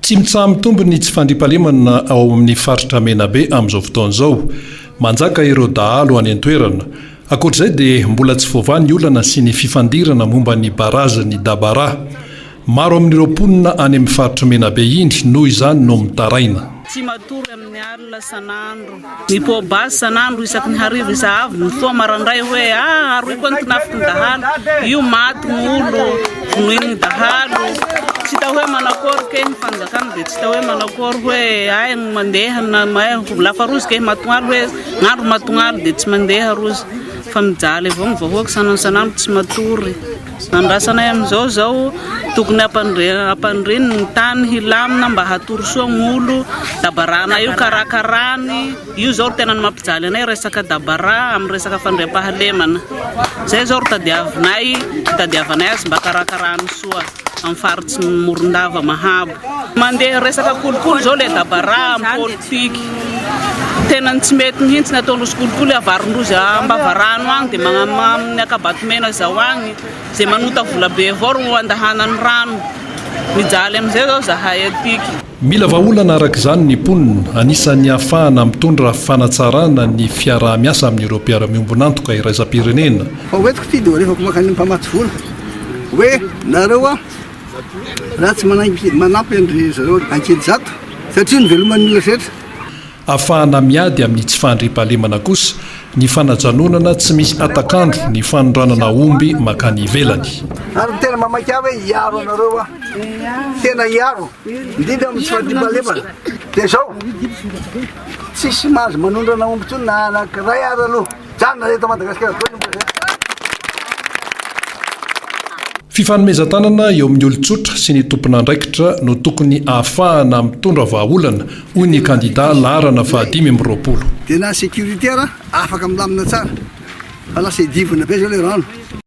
Tsy mitsaha-mitombo ny tsy fandriampahalemana ao amin'ny faritra Menabe amin'izao fotoana izao. Manjaka ireo dahalo any an-toerana. Ankoatra izay dia mbola tsy voavaha ny olana sy ny fifandirana momba ny barazin'i Dabara. Maro amin'ireo mponina any amin'ny faritr'i Menabe iny noho izany no mitaraina. Tsy matory amin'ny alina san'andro. Mipoa-basy san'andro isaky ny hariva isa avy mifoha marandray hoe ah aroy koa ny kinafiky ny dahalo. Io maty ny olo, vonoin'ny dahalo. Tsy hita hoe manakory kay ny fanjakana dia tsy hita hoe manakory hoe ay ny mandeha na lafa rozy kay matognalo hoe gn'andro matognalo dia tsy mandeha rozy fa mijaly avao ny vahoaka san'andro san'andro tsy matory. Andrasanay amin'izao izao tokony hampandreny ny tany hilamina mba hatory soa ny olo, dabarana io karakarany, io izao ro tena mampijaly anay resaka dabara amin'ny resaka fandriampahalemana, zay izao ro tadiavinay, itadiavanay azy mba karakarany soa amin'ny faritsy Morondava Mahabo. Mandeha resaka kolikoly izao le dabara amin'ny politiky, tena tsy mety mihitsy ny ataondrozy kolikoly, avarindrozy ambavarano agny dia magnamamy amin'ny Ankabatomena zao agny, ze manota volabe avao ro andahana ny rano, mijaly amizay zao zahay atiky. Mila vahaolana araka izany ny mponina, anisan'ny ahafahana mitondra fanatsarana ny fiaraha-miasa amin'ireo mpiara-miombon'antoka iraisam-pirenena. Fa hoentiko ity dia ho alefako mankany amin'ny mpamatsy vola hoe nareo a! Raha tsy manampy an-dry zareo Ankilizato satria niveloman'ny olona rehetra. Ahafahana miady amin'ny tsy fahandriampahalemana kosa ny fanajanonana tsy misy hatak'andro ny fanondranana omby mankany ivelany. Ary ny tena mamaky ahy hoe hiaro anareo aho, tena hiaro, indrindra amin'ny tsy fandriampahalemana. Dia izao, tsisy mahazo manondrana omby intsony na anankiray ary aloha. Mijanona eto Madagasikara daholo ny mpandeha. Fifanomezan-tanana eo amin'ny olon-tsotra sy ny tompon'andraikitra no tokony ahafahana mitondra vahaolana, hoy ny kandida laharana faha-25. Dia na sécurité ara afaka milamina tsara fa lasa idivina be zao le rano.